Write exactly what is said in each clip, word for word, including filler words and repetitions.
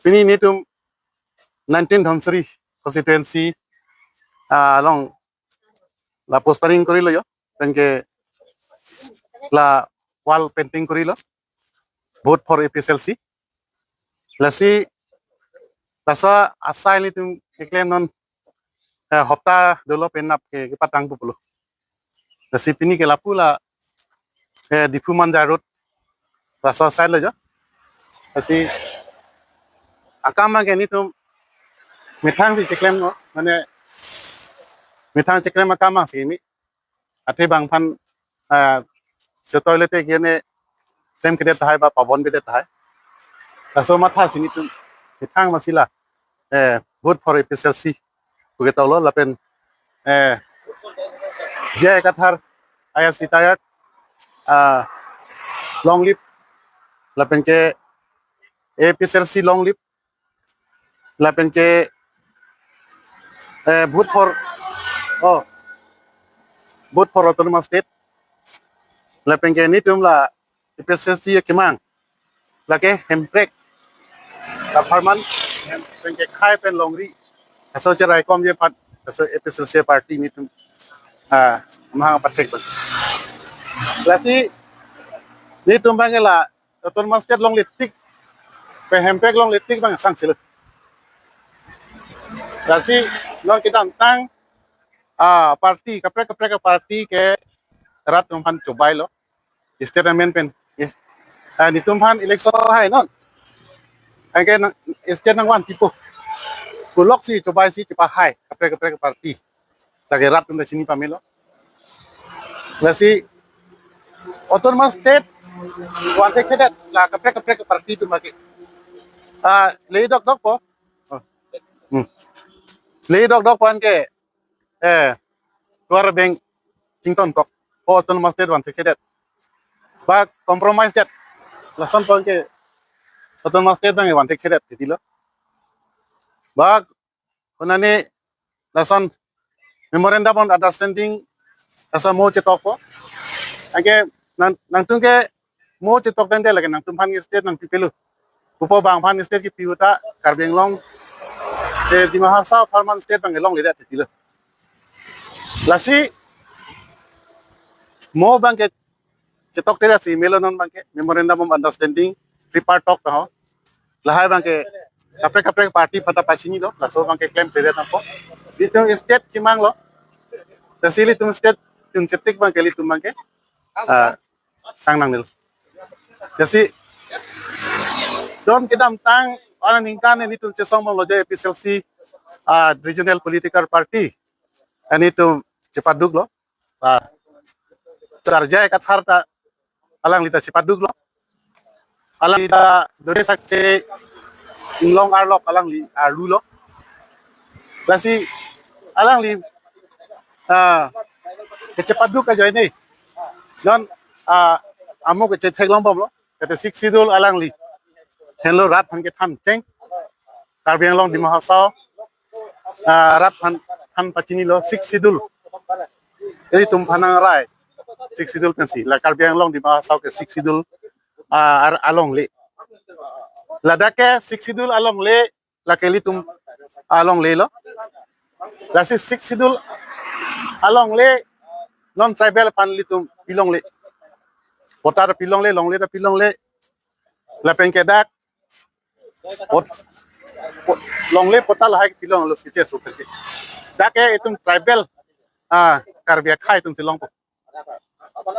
Pini netum nineteen Dhansiri constituency, ah, along la postering korilo jo. Penke la wall painting korilo. Vote for A P H L C. Lasi laso asai netum keklem non, eh, hopta dolo penap ke kepatang pulo. Lasi pini ke lapu la, eh, Diphu Manja Road. Laso asai lo jo. Lasi akam ke netum methang si cheklem no, mane methang cheklem akam si mi. Athe bang aphan, ah, jo toilet ke ne tem kedet tahai ba pabon bedet tahai. Laso matha si netum methang masi la, eh, vote for A P H L C pu ketok lo lapen, eh, J I Kathar I A S retired, ah, long live, lapen ke A P H L C long live, lapen ke, eh, vote for, oh, vote for autonomous state, lapen ke netum la A P H L C kemang, lake hemprek, la apharman, hem, penke khei pen longri, laso cherai komji aphan, laso A P H L C party netum, ah, mahang pathek bang. Lasi netum bang la autonomous state longle tik, pen hemprek longle tik bang sang silo. Lasi non kedamtang, ah, party, kaprek kaprek party ke rat atum aphan chobai lo. State amen pen. Yes. Ah, netum aphan election hai non. Anke nang state nangvan tipo. Pulok si chobai si chepahai kaprek kaprek party. Lake rat atum ta chini pamelo. Lasi autonomous state vanthekthedet la kaprek kaprek party atum lake. Ah, le dokdok po. Oh. Hmm. Le dokdok po anke, eh, tuar beng chington kok. Ko autonomous state vanthekthedet. Ba compromise det. Lason po anke autonomous state bang vanthekthedet titilo. Ba konane lason memorandum of understanding lason mo chetok po. Anke nang, nangtum ke mo chetok tangte lake nangtum aphan state nangpi pelo. Pupo bang aphan state kepi ahut ta Karbi Anglong, eh, Dima Hasao apharman state bang longledet titilo. Lasi mo bang ke chetok tera si melo non bang ke memorandum of understanding, tripartite talk ta ho. Lahai bang ke kaprek kaprek party aphan ta pachini lo, laso bang ke klemkledet nangpo. Netum state kemang lo. Lasi netum state chun chetik bang ke netum bang ke, ah, sang nangnelo. Lasi non kedamtang aningkan netum chesong bom lo J I P C L C, ah, regional political party. Netum chepaduk lo. Ah, Sar J I Kathar ta alangli ta chepaduk lo. Alangli ta dore sakse inglong arlok alangli arlu lo. Lasi alangli, ah, kechepaduk ajoine non, ah, amo kechetheklong bom lo. Kate Sixth Schedule alangli henlo rat aphan kethan cheng. Karbi Anglong Dima Hasao, ah, rat aphan, aphan pachini lo Sixth Schedule. Ilitum aphan nangrai Sixth Schedule pensi la Karbi Anglong Dima Hasao ke Sixth Schedule, ah, ar-, alongle. Ladak ke Sixth Schedule alongle, lake ilitum alongle lo. Lasi Sixth Schedule alongle non tribal aphan ilitum pilongle. Patta ta pilongle, longle ta pilongle. Lapen ke dak pot, pot, longle patta lahai pilonglo kiche su ke. Dak ke itum tribal, ah, Karbi akhei atum si longpo.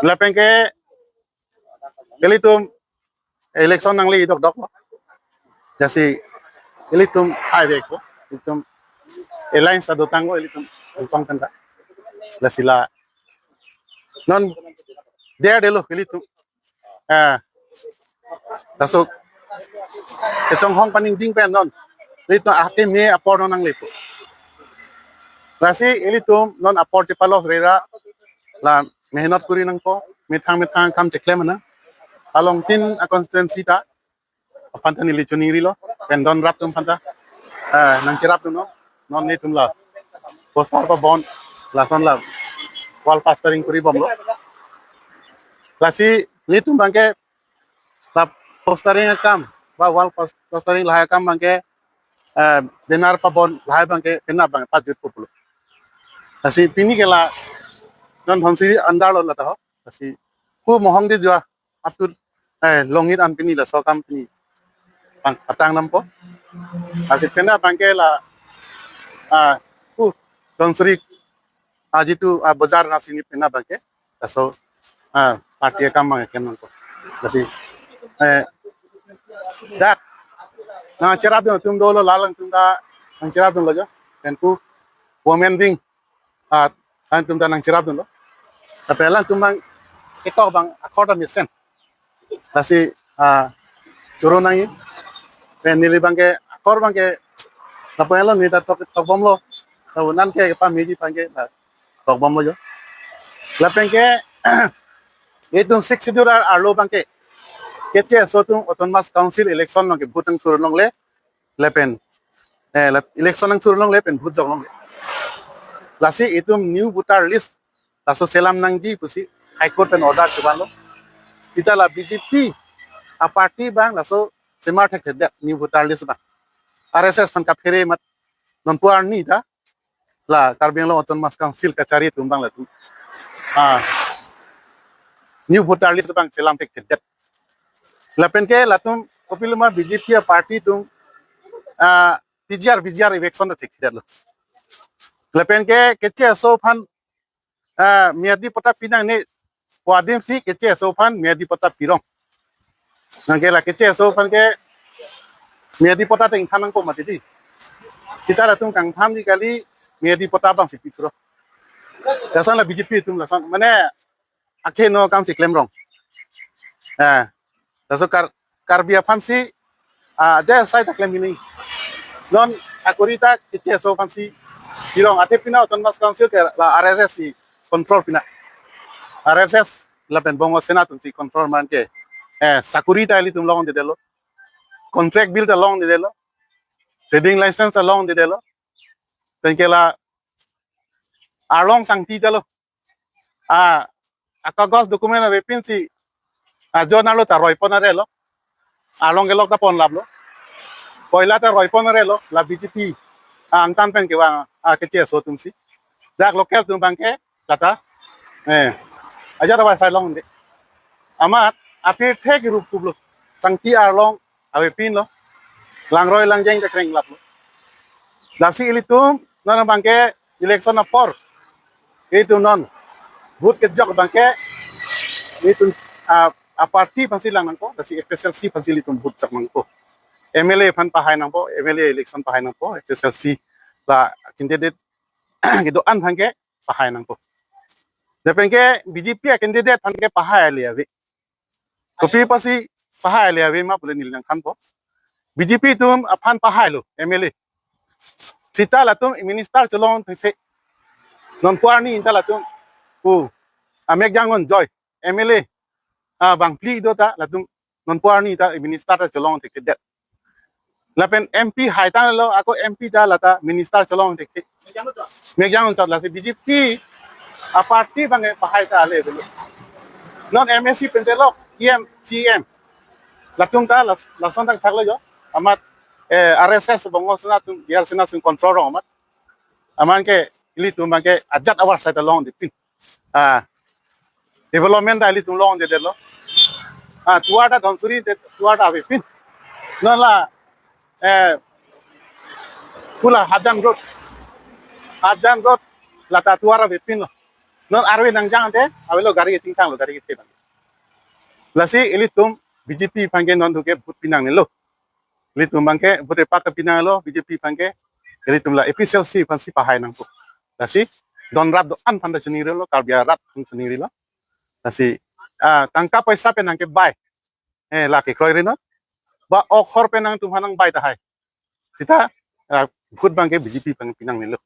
Lapen ke ilitum election nangle dokdok lo. Jasi ilitum hai vek po. Itum alliance ta dotang lo ilitum song penta. Lasi la non der detlo ilitum. Ah, laso kechonghong paningding pen non ilitum akeme apor non nanglepo. Lasi ilitum non apor chepalos rera la mehnat kuri nangpo, methang methang kam cheklem nang. Along tin a constituency ta aphan ta neli choningri lo, pen don rat atum aphan ta, eh, nangcherap dun non, non netum la poster pabon, lason la wall plastering kuri bom lo. Lasi netum bang ke la postering akam, ba wall plas-, plastering lahai akam abangke, eh, banner pabon lahai abangke penap abang pajutpo pulo. Lasi pini ke la non Dhansiri under lo lata ho. Lasi hu Mohongdijua up to, eh, Longit an pini laso akam pini pang patang nampo. Lasi penap abangke la, ah, hu Dhansiri, ah, jitu, ah, bojar nasi ni penap abangke laso, ah, party akam abang eken nangpo. Lasi, eh, dak nangcherapdun atum dolo, la alangtum ta nangcherapdunlo jo. Pen hu women wing, ah, alangtum ta nangcherapdunlo. Tapi alangtum abang ketok abang akhor ta mesen. Lasi, ah, choro nangji. Pen neli abangke akhor abangke lapu-an lo, neli ta tok, tokbomlo. Lapu-an ke pameji abangke la tokbomlo jo. Lapen ke itum Sixth Schedule ar-, arlo abangke K K S O atum Autonomous Council election abangke vote nangsur longle, lapen, eh, la-, election nangsur longle pen vote jok longle. Lasi itum new voter list laso selam nangji pusi High Court pen order chevanlo. Seta la B J P a party abang laso semar thekthedet new voter list abang. R S S aphan kaphere amat nonpu arni ta la Karbi Anglong Autonomous Council kachari atum abang latum, ah, new voter list abang selam thekthedet. Lapen ke latum kopiloma B J P a party atum, ah, P G R, V G R eviction ta thekthedetlo. Lapen ke K K S O aphan, ah, miyadi patta pinangne pu adim si K K S O aphan miyadi patta pirong. Anke la K K S O aphan ke miyadi patta ta ingthan nangpo mati di. Seta latum kangthanji kali, miyadi patta abang si pithuro. Lason la B J P atum lason mane akheno akam si klemrong. Eh, laso Kar-, Karbi aphansi, ah, ja sai ta klem hini. Non sakori ta K K S O aphansi pirong, athe pini Autonomous Council ke la R S S si control pini. R S S lapen Bongo Sena atum si control, anke, eh, sakori ta ilitum longdedetlo. Contract bill ta longdedetlo. Trading license ta longdedetlo. Pen ke la arlong sangti talo. Ah, akagos document avepin si, ah, jo nalo ta roipon arelo. Arlong kelok ta ponlaplo. Koila ta roipon arelo, la B J P, ah, angtan pen kevang, ah, K K S O atum si. Dak local atum abangke lata, eh, ajat awai sai longde. Amat apirthe kerup kuplo. Sangti arlong avepinlo. Langroi langjeng ta krenglaplo. Lasi ilitum non abangke election apor, ilitum non vote kejok abangke ilitum, ah, a party aphansi lang nangpo, lasi F S L C aphansi ilitum vote jok nangpo. M L A aphan pahai nangpo, M L A election pahai nangpo, F S L C la candidate kedo-an abangke pahai nangpo. Lapen ke B J P a candidate aphan ke pahai ale ave. Kopi pusi pahai ale ave ma pule neli nangthanpo. B J P atum aphan pahailo M L A. Seta latum minister cholong thekthe. Nonpu arni ta latum pu Amek Jangnon Joy M L A, ah, bangphli do ta latum nonpu arni ta minister ta cholong thekthedet. Lapen M P haitanglo, ako M P ta lata minister cholong thekthe. Amek Jangnon Chot, lasi B J P a party abangke pahai ta ale avelo. Non M A C pen telok E M, C E M, latum ta las-, lason thakthaklo jo. Amat, eh, R S S Bongo Sena atum, Bial Sena atum control rong amat. Amat ke ilitum abangke ajat awar sai ta longdepin. Ah, development ta ilitum longdedetlo. Ah, tovar ta Dhansiri te tovar ta avepin. Non la, eh, pu la Hapjang Road. Hapjang Road lata tovar avepinlo. Non arve nangjang te avelo, gari kechingthanglo, gari kethe abang. Lasi ilitum B J P abangke non duke vote pinangnelo. Ilitum abangke vote epak ta pinanglo B J P abangke. Ilitum la A P H L C aphansi pahai nangpo. Lasi don rap do-an aphan ta chiningrilo, Karbi arat aphan chiningrilo. Lasi, ah, tangka paisa pen nangkebai, eh, la kekroiri non. Ba okhor pen nangtum aphan nangbai tahai. Seta, ah, vote abangke B J P abang pinangnelo.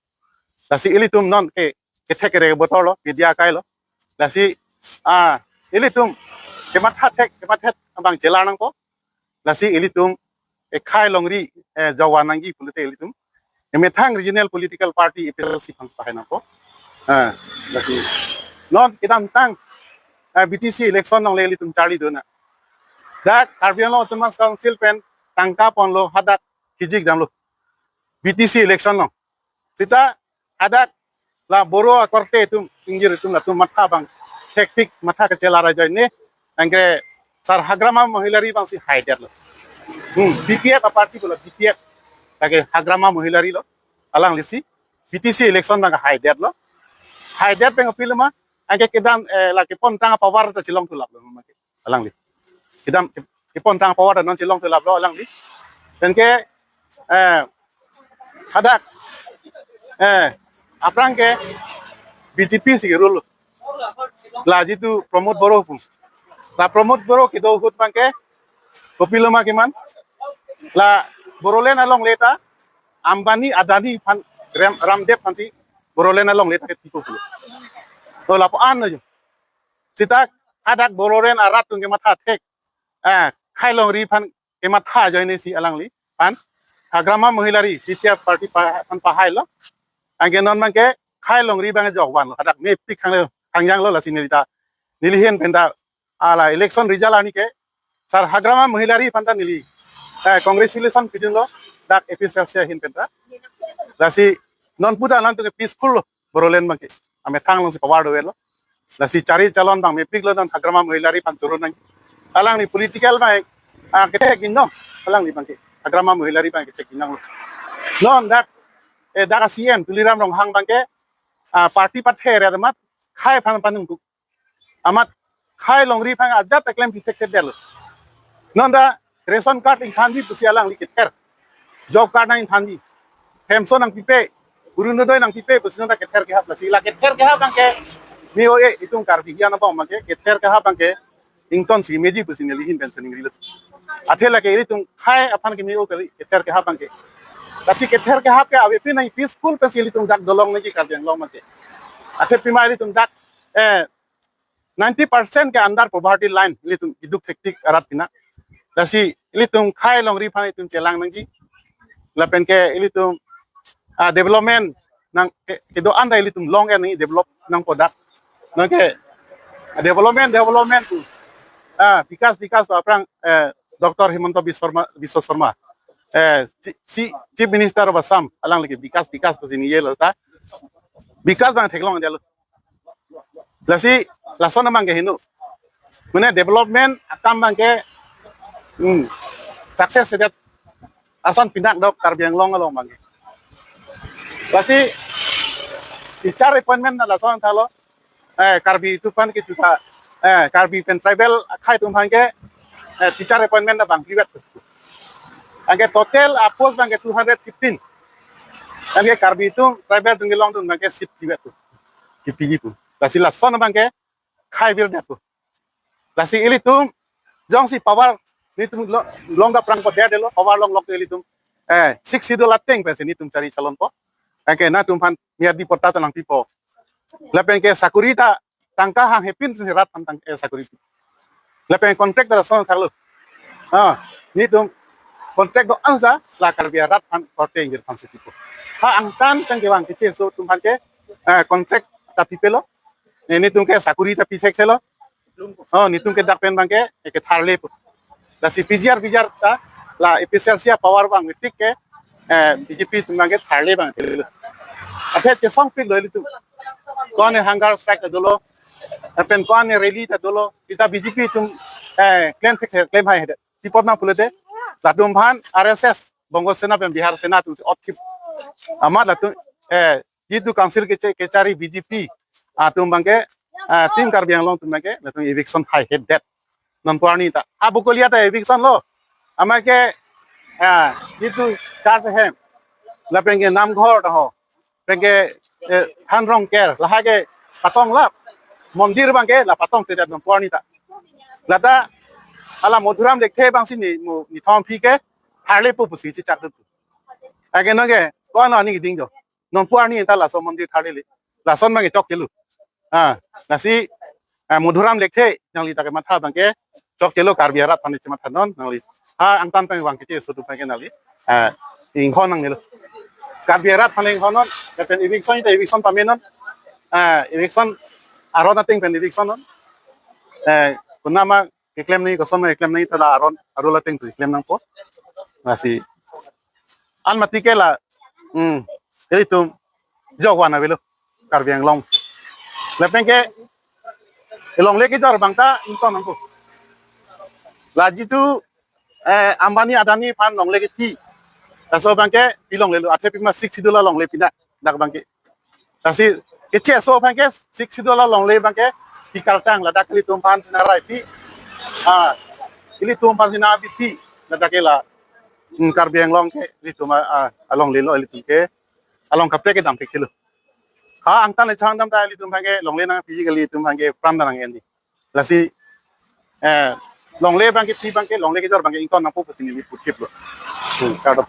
Lasi ilitum non ke, kethek kere botor lo, media akai lo. Lasi, ah, ilitum kematha thek, kematha thek abang chelar nangpo. Lasi ilitum ekhai longri, eh, jawa nangji pulote ilitum emethang regional political party A P H L C aphan pahai nangpo. Ah, lasi non kedamtang, eh, B T C election along le ilitum charlidun na. Dak Karbi Anglong Autonomous Council pen tangka ponlo, hadak kijik damlo. B T C election lo. Sita hadak la Boro akorte atum, ingjir atum, latum matha abang thekpik, matha kachela ra ajoine, anke Sar Hagrama Mohilari abangsi haidetlo. Hmm, B P F aparty pulo, B P F. Lake Hagrama Mohilari lo, alanglisi B T C election abang haidetlo. Haidet pen kopilo ma, anke kedam, eh, lake pontang power ta chelongthu laplo ma ke, alangli. Kedam ke-, kepontang power ta non chelongthu laplo, alangli. Anke, eh, hadak, eh, aphrang ke B J P si rule. La jitu Pramod Boro pu. La Pramod Boro kedo ahut abang ke, kopilo ma keman, la Bodoland alongle ta Ambani, Adani aphan, Ram, Ramdev aphansi Bodoland alongle ta ketipo pulo. To lapu-an lo jo. Sita hadak Bodoland arat atum kematha thek, eh, khei longri aphan kematha ajoine si alangli aphan Hagrama Mohilari, B P F aparty pa-, aphan pahailo. Anke non abang ke khei longri abang jok vanlo. Hadak mepik khang le, khangjanglo, lasi neli ta, neli ahin pen ta, ala election result arni ke Sar Hagrama Mohilari aphan ta neli, eh, congratulation pidunlo, dak A P H L C ahin pen ta. Lasi non puta non atum ke peaceful lo, Bodoland abang ke. Amethang alongsi power dovelo. Lasi chari chalon abang mepiklo, non Hagrama Mohilari aphan choro nang. Alangli political abang, ah, kethek inno. Alangli abang ke, Hagrama Mohilari abang kethek inno. Non dak, eh, dak C M Tuliram Ronghang abang ke, ah, party pathe re amat khei aphan panung tu. Amat khei longri aphan ajat ta klem pithekthe detlo. Non ta ration card ingthanji pusi alangli kether. Job card nang ingthanji. Pension nangpipe, Orunodoi nangpipe pusi non ta kether kehap, lasi la kether kehap abang ke, ni o e, itum Karbi hian abang abang ke, kether kehap abang ke ingtonsi meji pusi neli ahin pen ta ningrilo. Athe lake ilitum khei aphan ke ni o kali kether kehap abang ke. Lasi kether kehap ke avepin nang peaceful pensi ilitum dak dolong nangji Karbi Anglong abang ke. Athe pima ilitum dak, eh, ninety percent ke under poverty line ilitum keduk thektik arat pina. Lasi ilitum khei longri aphan itum chelang nangji. Lapen ke ilitum, ah, development nang ke, kedo-an ta ilitum long-en nangji, develop nangpo dak. Nang ke, ah, development, development pu, ah, bikas, bikas pu aphrang, eh, Doctor Himanta Biswa Sarma, Biswa Sarma, eh, Chi-, Chi-, Chief Minister of Assam, alangli ke bikas, bikas pusi niyelo ta. Bikas abang theklong detlo. Lasi lason abang ke heno. Mane development akam abang ke, hmm, success sedet ason pindak dok Karbi Anglong along abang ke. Lasi teacher appointment ta lason thalo, eh, Karbi atum aphan ke juta, eh, Karbi pen tribal akhei atum aphan ke, eh, teacher appointment ta bang privet. Anke total a post abang ke two hundred fifteen. Anke Karbi atum tribal atum kelong atum abang ke seat privet tu. Kipiji pu. Lasi lason abang ke khei birdet pu. Lasi ilitum jongsi power nelitum lo-, long ta prangpo, der detlo, power longlok ilitum, eh, Sixth Schedule ateng pensi nelitum chari chalonpo. Anke nangtum aphan miyadi patta ta nangpipo. Lapen ke sakuri ta tangka hang hepin si rat aphan tang, eh, sakuri. Lapen contract ta lason thaklo. Ah, nelitum contract do-an ta la Karbi arat aphan korte ingjir aphansi pipo. Ha angtan tang kevang kecheso atum aphan ke, eh, contract ta pipelo. Eh, nelitum ke sakuri ta pithekthelo. Oh, nelitum ke dak pen abang ke, eh, ketharle pu. Lasi P G R, P G R ta, la A P H L C power abang metik ke, eh, B J P atum abang ke tharle abang thelo. Athe chesongpiklo ilitum. Ko-an hunger strike ta dolo. Lapen ko-an rally ta dolo. Sita B J P atum, eh, klem thek, klem hai hede. Tipot nang pulote, latum aphan R S S, Bongo Sena pen Bihar Sena atumsi othip. Amat latum, eh, jitu council keche-, kechari B J P atum abang ke, ah, Team Karbi Anglong atum abang ke, latum eviction haihedet. Non pu arni ta. Abu kolia ta eviction lo. Amat ke, ah, jitu church ahem. Lapen ke namghor ta ho. Lapen ke, eh, than rong ker. Lahai ke patong lap. Mondir abang ke la patongtedet non pu arni ta. Lata, ala Madhuram Lekthe abangsi ne, mo, nithom aphi ke, tharlepo pusi chechak tu. Anke non ke, ko-an ani keding jo. Non pu arni ta laso mondir tharlele. Lason abang ke chokchelo. Ah, lasi, ah, Madhuram Lekthe, nangli ta kematha abang ke, chokchelo Karbi arat aphan chematha non, nangli. Ha, angtan pen vang kecheso atum aphan ke nangli. Ah, inghon nangnelo. Karbi arat aphan inghon non, lapen eviction ta eviction pame non. Ah, eviction aron ateng pen eviction non. Eh, kunama keklem nangji, koson keklem nangji ta la aron, arul ateng tu keklem nangpo. Lasi an mati ke la, hmm, ilitum jok wan avelo Karbi Anglong. Lapen ke longle kejor abang ta ington nangpo. La jitu, eh, Ambani Adani aphan longle kepi, laso abang ke pilonglelo, athe pima Sixth Schedule alongle pina dak abang ke. Lasi keche aso aphan ke Sixth Schedule alongle abang ke pikartang, ladak ilitum aphan sina raipi, ah, ilitum aphan sina bipi, ladak ke la, hmm, Karbi Anglong ke ilitum a, a, alonglelo, ilitum ke along kaprek kedam ke kilo. Ha angtan le chang dam ta ilitum aphan ke longle nangpi kali, ilitum aphan ke pran nang endi. Lasi, eh, longle abang kepi abang ke, longle kejor abang ke ington nangpo pusi neli puthip lo. Hmm, kardom.